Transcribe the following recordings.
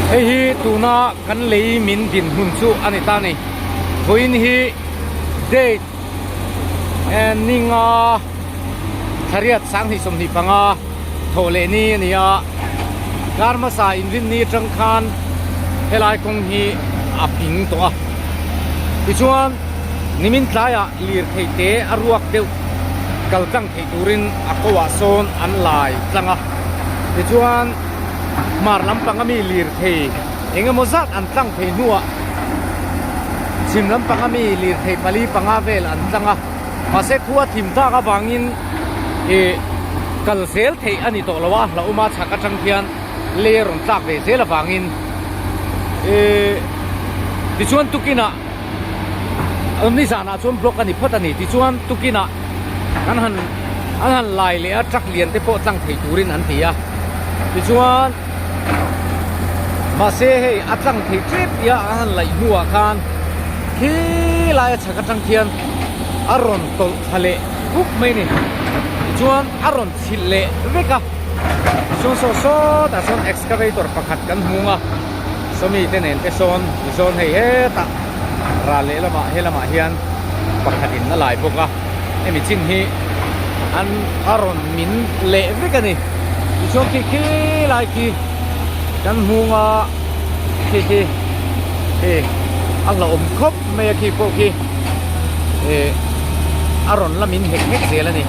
Hei hi tuna kan lei min dinhmun chu a ni ta a ni. Vawiin hi date ninga thlariat 2025 thawh leh ni a ni a. Kar hmasa inrinni atang khan helai kawng hi a ping tawh a. Tichuan nimin tlaiah lirthei te a ruak deuh kal tlang theih turin a ko ah sawn an lai tlang a. Tichuan hmar lampang ami lirthei eng emaw zat an tlang thei hnuah chhim lampang ami lirthei pali panga vel an tlang a. Mahse khua thim tak avangin ih kal zel theih a ni tawh lo a, hlauhawma chhak atang hian lei a rawn tlak ve zel avangin ih tichuan tukinah nizanah chuan block a ni phawt a ni tichuan tukinah an han an han lai leh a truck lian te pawh tlang thei turin an ti a tichuan mahse hei a tlang thei tep tia an han laih hnuah khan khi laia chhak atang khian a rawn tawlh thla leh hup mai a ni tichuan a rawn chhilh leh vek a tichuan saw sawtah sawn excavator pakhat kan hmung a sawmi te nen te sawn tisawn hei hetah ral leh lamah he lamah hian pakhatin a lai bawk a hemi chin hi an a rawn min leh vek a ni tichuan khi khi lai khi kan hmung a khi khi hei a hlauhawm khawp mai a khi pawh khi ih a rawn la min hek hek zel a ni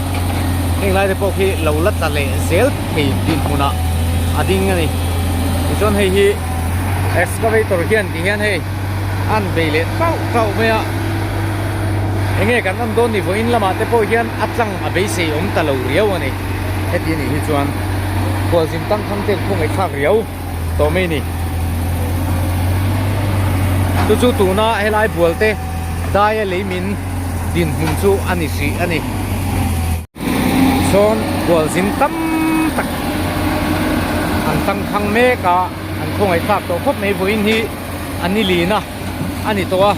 heng lai te pawh khi lo la tla leh zel thei dinhmunah a ding a ni tichuan hei hi excavator hian ti hian hei an bei leh tauh tauh mai a eng nge kan en dawn ni vawiin lamah te pawh hian a tlang a beisei awm ta lo riau a ni heti anih hi chuan khualzin tangkhang ten khawngaihthlak riau tawh mai a ni chu chu tuna helai bual te daia lei min dinhmun chu a ni hrih a ni. Sawn khualzin tam tak an tangkhang mek a an khawngaih thlak tawh khawp mai vawiin hi a ni lin a a ni tawh a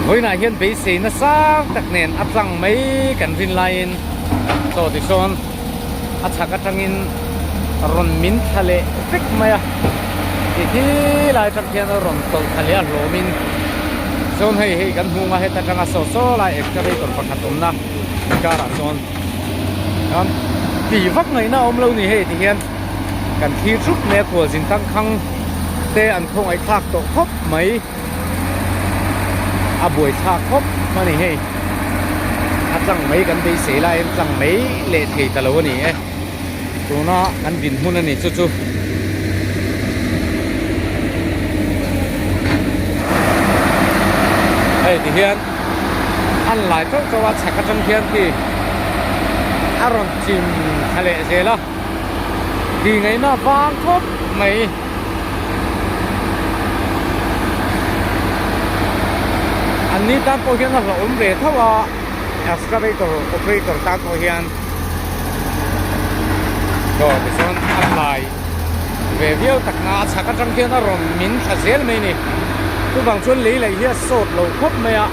vawiinah hian beisei nasa tak nen a tlang mai kan rin laiin chaw tisawn a chhak atangin rawn min thla leh vek mai a ti khi lai atang khian a rawn tawlh thla leh a hlawmin chuan hei hei kan hmu ang a heta tanga saw saw lai excavator pakhat awmna karah chuan chuan ti vak ngaihna a awm lo ni hei ti hian kan thlir thup mai a khualzin tangkhang te an khawngaih thlak tawh khawp mai. A buaithlak khawp a ni hei a tlang mai kan beisei laiin tlang mai leh thei ta lo a ni e tuna kan dinhmun a ni chu chu. Hei ti hian an lai chauh chauh a chhak atang khian khi a rawn chim thla leh zel a ti ngaihna vang khawp mai. An ni tan pawh hian a hlauhawm ve tho a excavator operator tan pawh hian aw tichuan a hlai ve viau tak na a chhak atang khian a rawn min thla zel mai a ni chuvang chuan lei laih hi a sawt lo khawp mai a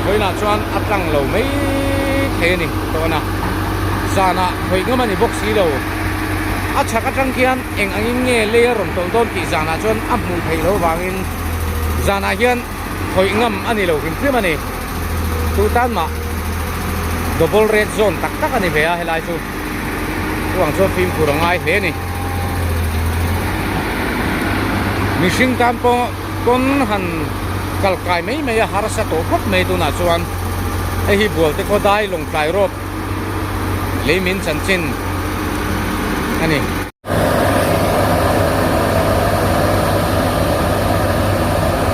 vawiinah chuan a tlang lo mai thei a ni tawna zanah khawih ngam a ni bawk si lo a chhak atang khian. Eng angin nge lei a rawn tawlh dawn tih zanah chuan a hmuh theih loh avangin zanah hian khawih ngam a ni lo hrim hrim a ni. Chu tan mah double red zone tak tak a ni ve a helai chu. Chuvang chuan fimkhur a ngai hle a ni. Mihring tan pawh pawn han kal kai mai mai a harsa tawh khawp mai tunah chuan hei hi Bualte Khawdai Lawngtlai Road lei min chanchin a ni.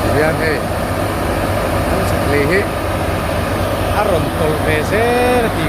Tihian hei an chak lei hi a rawn tawlh ve zel a ti.